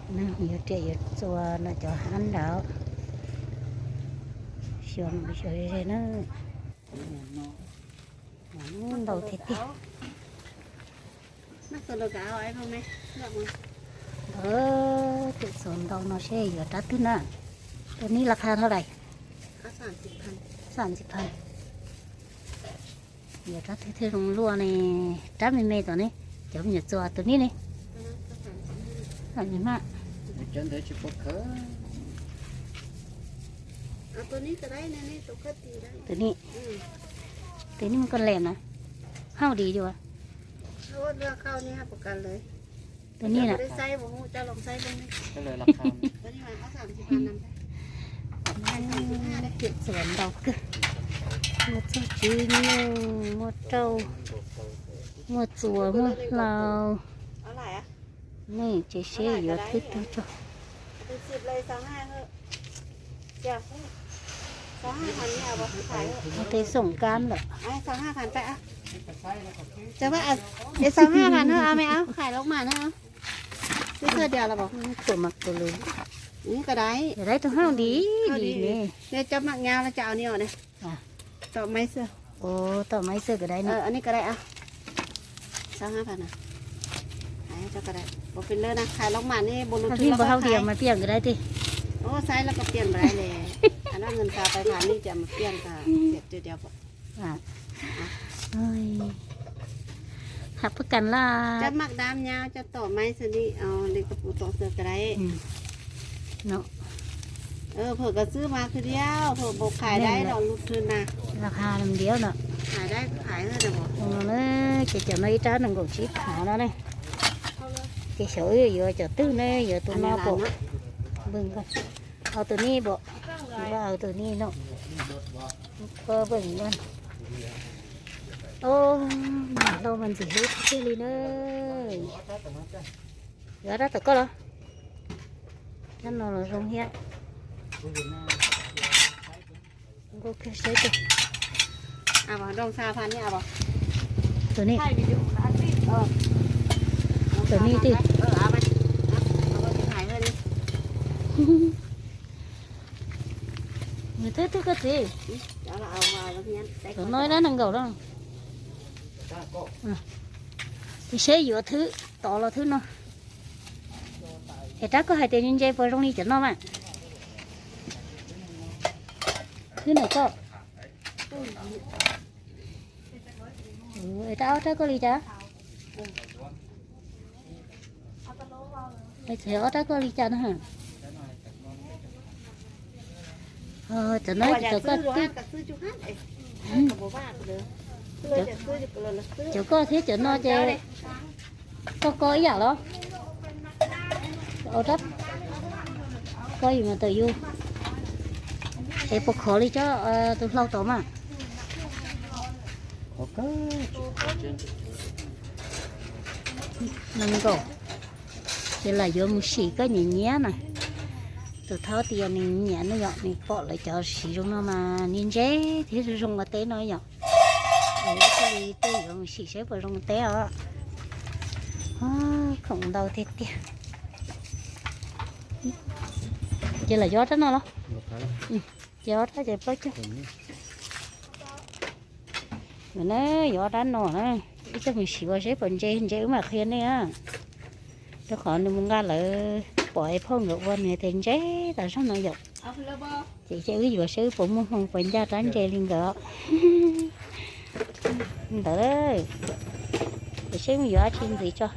Yuav riam yuav txuas ntawm cov hab nrad, xyuas mus xyuas ze na. Ntau tiag tiag. Ntawd, riam txuas ntau no seb yuav rab twg na. Tus nib las qha dhau lawm? Xam ntxim pha. Yuav rab twg thiaj zoo luaj ne? Rab me me tom ne, cov me nyuam txuas tus nib ne. Tus nib, tus nib mas koj lem na, hauj di yuav. Tus nib na. Riam txuas ntau kawg, muaj txuj tswb nyuj, muaj rauj, muaj txuas, muaj hlau. Nej tsev seb yuav thwb twg tso. Ua tej xoom kab lawm. Ua mas tus lw, tus hauj di di ne. Tom maiv xwb, tom maiv xwb kawg dai ne. Npaj hauj di mas piaj kawg dai tiag. Hab pab kas laj. Las qha ntiav no. Ces cov no ib rab nees nkaum tsib phav no ne. Ces xyov wb yuav cov twg ne, yuav tus no pom. Au tus nib pom, au tus nib no. Koj pom, nag hlau mas ntxim hlub tiag li na. Yuav rab tom koj los? Rab no los zoo thiab. Tus nib, tus nib twg? Nws twb twb koj txiv. Tus no ib rab nees nkaum no. Tus seb yuav thwb tod los thwb no. Es rab koj hais tias ntse puas zoo li cov no mas? Thwb ntawm koj. Es rab ob rab koj li cas? Ob rab koj li cas no? Cov no cov koj, cov koj thiab cov no ces koj koj ib yam los? Koj yus mas tawm yus. Es puas khov li cov tus hlau tod mas? Nees nkaum. Ces lam yuav mus sim koj nyiam nyiam na. Tus thaub tias nws nyiam no yom, nws pom lawv cov siv zoo no mas ntse ntse thiab zoo ua teb no yom. Thiaj li tej yuav mus sim saib puas zoo teb os. Khoom ntau tiag tiag. Ces lam yuav rab no los? Ces ob rab ces plaub caug. Na, yuav ob rab no na, ib txoj mus sim ua seb puas ntse, ntse wb mam qhia nej. Rau qhov nws mus nqa lawv pom es phauj nkawd ua nws tias ntse tas zog no yom. Ces ces wb yuav seb wb puas muaj hmoo puas ncaj rab ntse li nkawd. Ntawd, es seb mus yuav dab tsi ntxiv tso.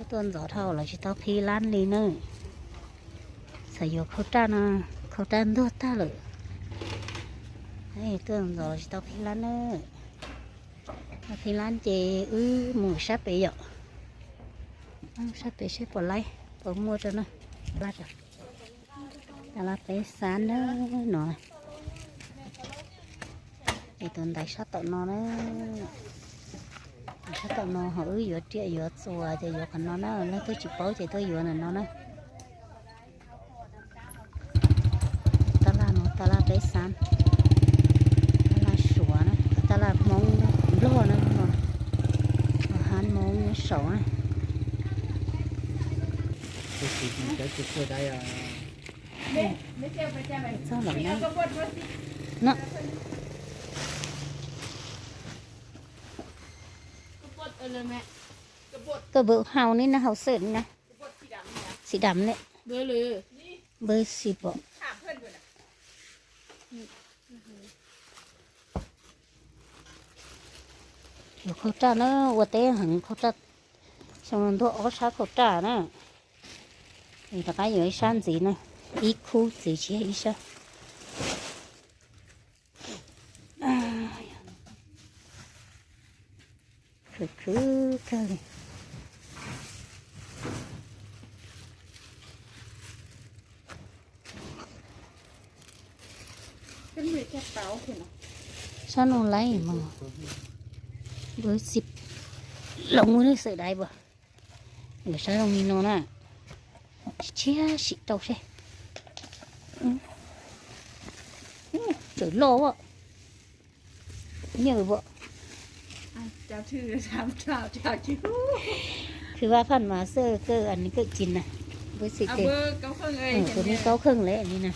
Tuaj ntxov dhau los tsis tau qhib lab li na. Txawm yuav khau raj no, khau raj ntuag tag lawm. Tuaj ntxov los tsis tau qhib lab na. Qhib lab ces wb mus sab pem yom. Sab pem seb puas laib puas muaj rau na. Lab peb xab na no. Es tus ntaiv sab tom no na. Sab tom no ho wb yuav riam yuav txuas ces yuav qhov no na, leej twg tsis paub ces tuaj yuav ntawm no na. Tab laj no tab laj peb xab, tab laj suav na, tab laj Hmoob Nplog na, hab Hmoob saud na. Cov tsis txhua dai. Txog lawm na. No. Koj bơ̆ hau ni na, hau xwm ni na. Xim dam ne. Bơ̆ xim pom. Yuav khau raj na, ua teb heev khau raj, xyoo no ntuag ob sab khau raj na. Rov qab yuav ib sab ntxiv na, ib khub ntxiv tsis yog ib sab. Khwv khwv kawg li. Sab no laib mas, npawg xim, los muaj lub xawm dai puas? Yuav sab zoo li no na, tshiab sim rau seb. Tseem loj as. Nyiam as. Khwv vaj phaj mas xwb kawg, nws kawg cim na. Npawg xim ces, tus nws kaub kheej li ni na.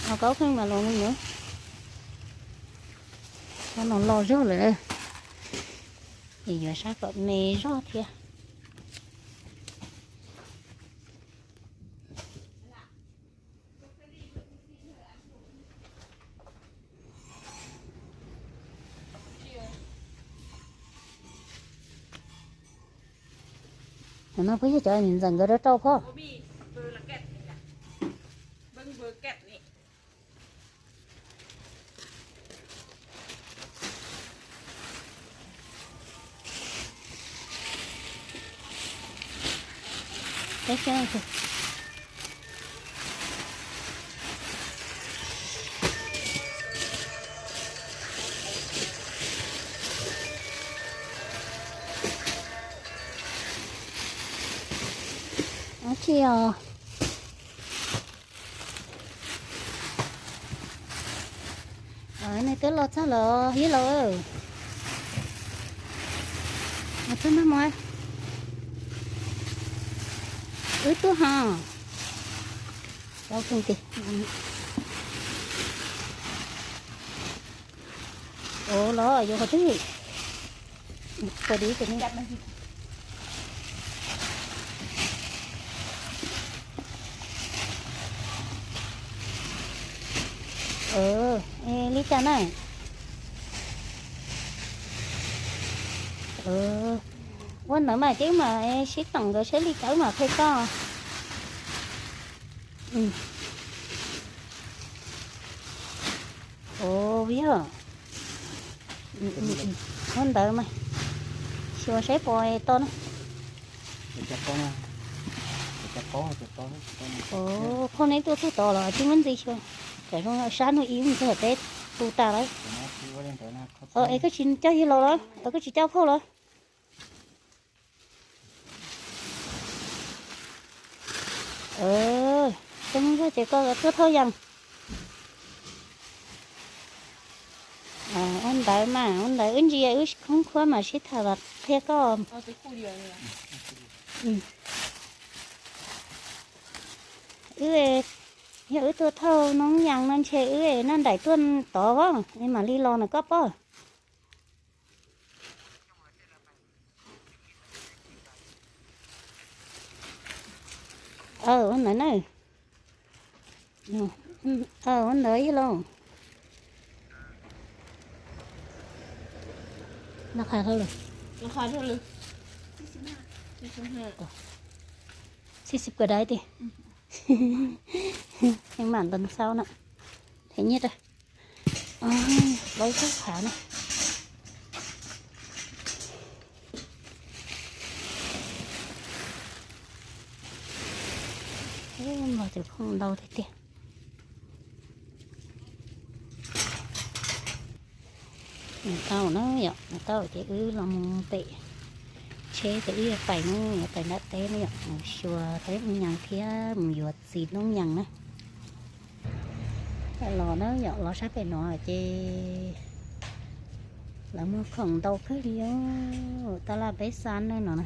Ho kaub kheej mas los li na. Sab no loj zog lawm. Ces yuav sab kom me zog thiab. No puas yog cov ntxawm nkawd rau rau phoj? Dab tsi os? Nej twb los txog los yij laus. Los txog nag mo. Wb tuaj ho. Kaub kheej tiag. Ua los yuav qhov twg? Qhov dib tus ne. Li cas na? Ua ntawd mas ces wb mam sib toom nkawd saib li cas wb mam qhia koj. Ua yog. Ua ntawd mas xyuas saib puas tau na. Phauj, neb tuaj txog tod los tsis muab ntxiv xyuas, tsam zoo sab hnub ib ntxog teb tu tas lawm. Es koj tsis coj yawg laus los? Koj tsis coj phauj los? Koj muab zog ces koj tuaj thauj yees. Ua ntawd mas, ua ntawd wb ntsia wb khoob khuab mas sib tham los qhia koj. Wb, yog wb tuaj thauj noob yees no ntshe wb noj nraim tuaj tod os, es mam li los ntawm koj pob. Ua ntawd na. Ua ntawd yog lauj. Noj qha dhau lawm. Xib xib kua dai tiag. Em mam ntawd xaub na. Them nyiaj rau. Laub txog qhav na. Npog tus khoom ntau tiag tiag. Nws tau na yom, nws tau ces wb los mus pem tsheb ces wb yuav pais na, yuav pais nram teb na yom, mus xyuas teb noob yees thiab mus yuav txiv noob yees na. Los na yom, los sab pem no ces lawv muag khoom ntau kawg li os, taj laj peb xab neej no na.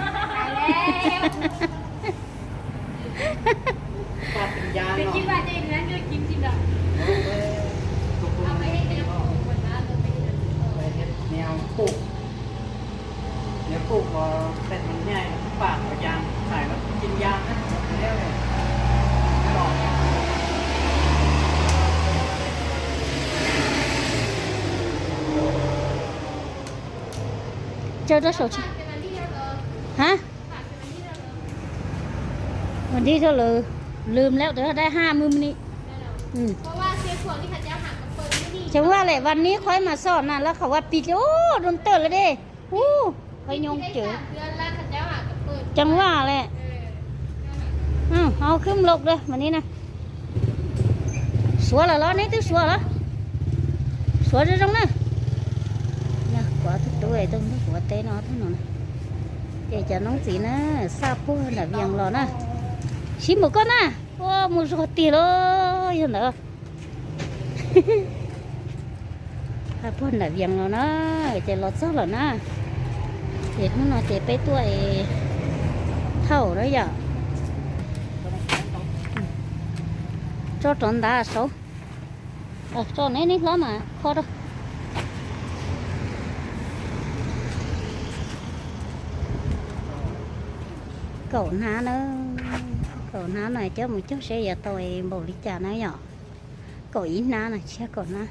Caw rau saum tsev. Hab, mas dib rau lawm, lwm lawm, twb dai hab mub ni. Ces vaj lem vas nib qhov mas xom na lawv qhov vaj pis ces ub dub tawm lawm dej. Ub, qhov nyob cawv. Ces vaj lem, au khwb mlom lawm mas ni na. Suav lawm los neb twb suav los? Suav zoo zoo na. Kuv tus tub es tuaj ntug kuv teb no tub no. Ces cov noob txiv na, xa puag nram Vias los na. Sib npaum koj na, ua mus zog tiag lauj yog ntawd. Xa puag nram Vias los na, ces los txog lawm na. Ces hnub no ces peb tuaj es thauj na yom. Tso rov ntav saud. Tso neb neb hlob mas kho rau. Kaum hnab na, kaum hnab na coj mus cog seb yuav tau npaum li cas na yom. Kaum ib hnab na, tshiab kaum hnab.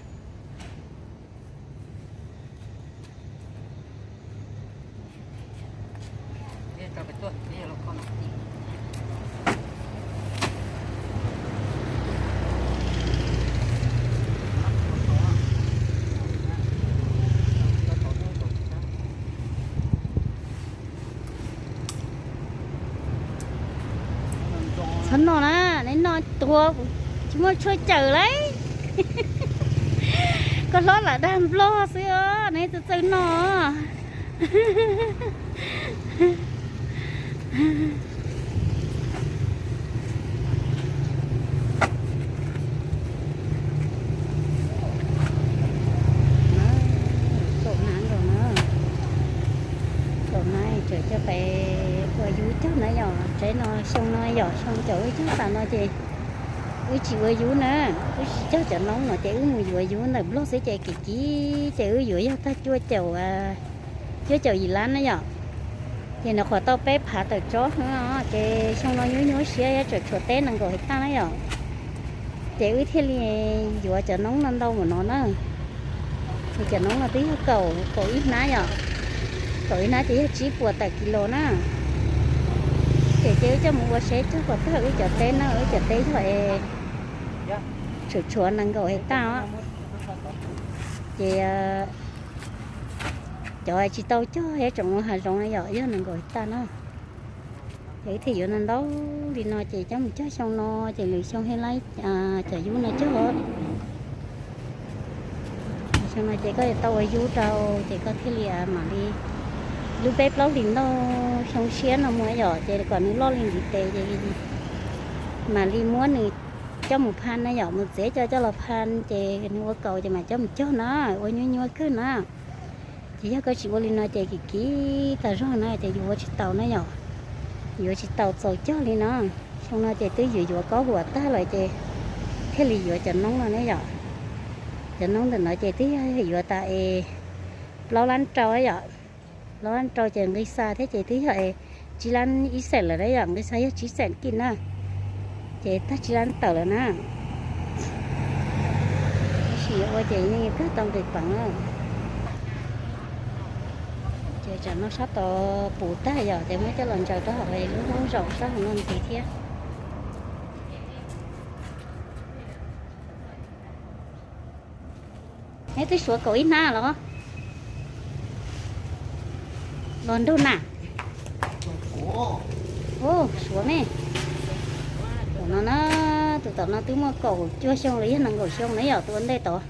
Txhob noj na, neb noj tuag, tsis muaj tshuaj cawm lauj. Koj hlob lam dag nplog xwb os, neb txawj txawj noj. Xyoo no yom, xyoo caum wb cog tas no ces wb tsis ua yub na, wb tsis cog cov noob no ces wb mus yuav yub ntawm Nplog xwb ces kim kim ces wb yuav yog tag cuaj caum, cuaj caum yim lab na yom. Ces nws qhuav tau peb phav tawm tsob no ces xyoo no nyuaj nyuaj siab, tseem tshuav teb nees nkaum hais tag na yom. Ces wb thiaj li yuav cov noob no ntau npaum no na. Ces cov noob no twb yog kaum, kaum ib hnab yom, kaum ib hnab ces yog tsib puas tawm kis los na. Ces ces wb coj mus ua seb cog kom tag wb cov teb na, wb cov teb yog es tshuav tshuav nees nkaum hais tag os. Ces cov tsis tau cog thiab tseem ua hav zoov no yom, yog nees nkaum hais tag na. Ces wb thiaj yuav ntau ntau li no ces coj mus cog xyoo no ces lwm xyoo thiaj laib cov yub no cog. Xyoo no ces koj yuav tau ua yub rau ces koj thiaj li mam li lub peb plaub hlis ntau xyoo tshiab no mus yom, ces kom nws loj li ntiv tes ces mam li muab nws coj mus phaj na yom, mus txiav coj coj los phaj ces nws ua kaus ces mam coj mus cog na, ua nyuaj nyuaj kawg na. Ces yog koj tsis ua li no ces kim kim tas zog na ces yus ua tsis tau na yom, yuav tsis tau txaus cog li no. Xyoo no ces twb yuav yuav kaub huam tag lawm ces thiaj li yuav cov noob no na yom. Cov noob ntawm no ces twb yog yuav tas es plaub lab rau yom, plaub lab rau ces nqi xa thiab ces twb yog es tsib lab ib xeem lawm na yom, nqi xa yog tsib xeem kij na, ces tag tsib lab tawm lawm na. Tab sis yuav ua ces yeej kawg tau nqis peev na. Ces tsam no sab tod puv tag yom, ces muab coj los ntsaws rau hauv lub hoob zaum sab hauv no ntxiv thiab. Neb twb suav kaum ib hnab los? Los nraug na. Suav me. Tus no na, tus tom no twb muaj kaum cuaj xyoo los yog nees nkaum xyoo na yom, tus ua ntej tod.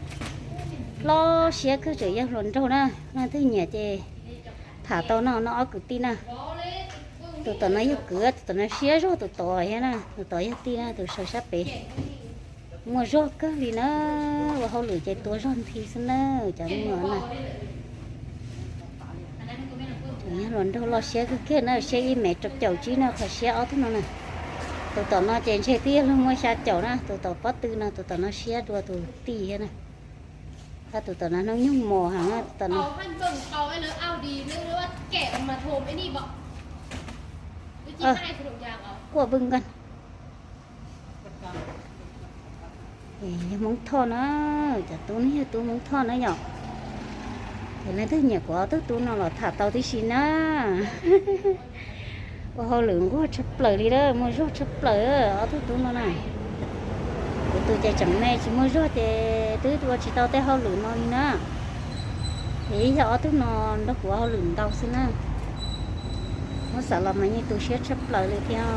Loj siab kawg, tseem yog hluas nraug na, leej twg nyiam ces tham tau no, no ob kwv tij na. Tus tom no yog kwv, tus tom no siab zog tus tod thiab na, tus tod yog tij na, tus saw sab pem. Muaj zog kawg li na, ua hauj lwm ces tua zog nthi xwb na, cov muaj na. Yog hluas nraug loj siab kawg kiag na, siab ib mev rau caum tsib na, qhov siab ob tug no na. Tus tom no ces ntshe twb yog luag muaj xya caum na, tus tom pob tw no, tus tom no siab dua tus tij thiab na. Tab tus tom no hnub nyoog mos heev na, tus tom no. Kuaj pw nqaj. Yog Hmoob Thoj na, cov tub no yog tub Hmoob Thoj na yom. Ces leej twg nyiam kuv ob tug tub no los tham tau tib si na. Ua hauj lwm nquag tshaj plaws li, muaj zog tshaj plaws ob tug tub no na. Kuv tus ces tseem me tsis muaj zog ces twb ua tsis tau tej hauj lwm no li na. Ces yog ob tug no nrog kuv ua hauj lwm ntau xwb na. Muab xav los mas yeej tu siab tshaj plaws li thiab.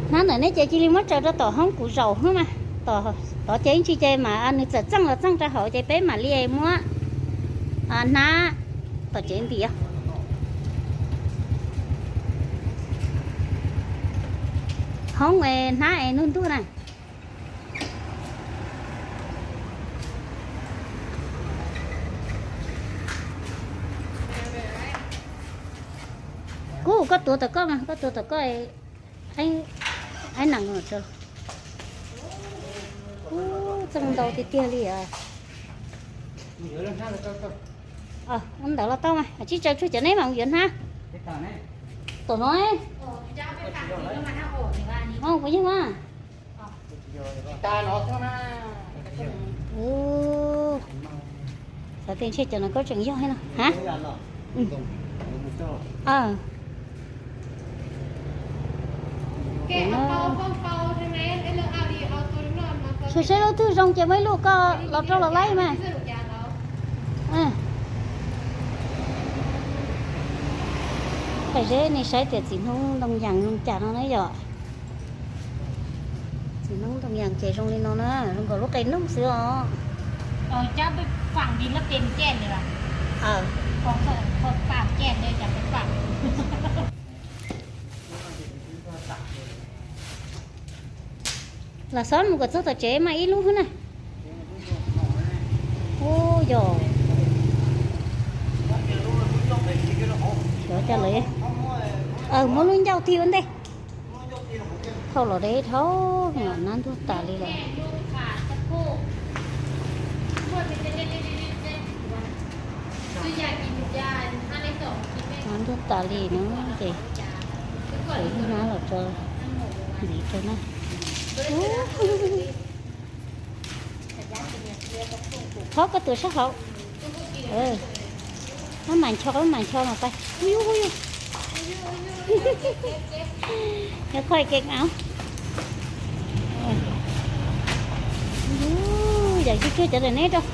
Hnab ntawm nej ces cia li muab tsaws rau tom hoob kuv zaum hoob mas. Tom ces ib ntsis ces mas nws txawm txeej los txeej rau hauv ces peb mam li muab hnab tom tsev ntim. Hoob es hnab es ntuag ntuag na. Kuv, koj tuav tom koj mas, koj tuav tom koj. Aib nees tso. Ub, txeej ntau tiag tiag li. Ntawd los tau mas, tsib tsaws tsuag cov neb mas mus yuav hnab. Tom no. Kuv yog mas. Xav tias ntshe cov no koj tseem yog thiab no ha. Saib saib lub twg zoo ces muaj ib lub koj los rau los laib mas. Qhov zeb nej saib tias txiv hnub ntoo yas zoo cas no na yom. Txiv hnub ntoo yas ces zoo li no na, zoo nkaus lub qe noog xwb os. Los xob mus kom txog tom tsev mas ib lub xwb na. Ub, yog. Xyov cas lawm. Muab lub ncauj tig ua ntej. Thauj los deb dhau, nab ntuag tas li lawm. Nab ntuag tas li no ces, nab los tso ntxiv rau na. Thov koj tus sab hauv. Koj mam ncho, koj mam ncho mas pais. Hu yug, hu yug. Yog koj kev av. Yam tsis cuag cov lawm neb rau.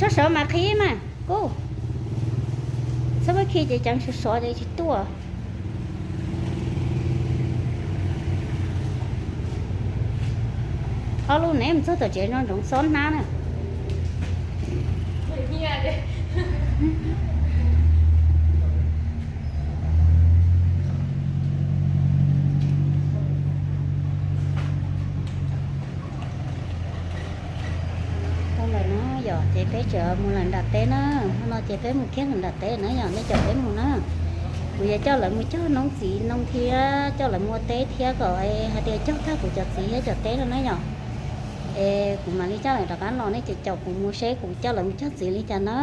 Tsob sov mas qhib mas kuj, txhob muab khi ces ceev sov sov ces tsis tuaj. Ob lub ne mus txog tom tsev no ntsoov xob hnab na. Tau lawm na yom, ces peb tseem mus lawm nram teb na. Hnub no ces peb mus kiag lawm nram teb na yom, nej caum peb mus na. Kuv yuav coj lawv mus cog noob txiv noob thiab coj lawv mus ua teb thiab kom hais tias cog tag kuv cov txiv thiab cov teb no na yom. Es kuv mam li coj lawv rov qab los, nej ces caum kuv mus seb kuv coj lawv mus cog txiv li cas na.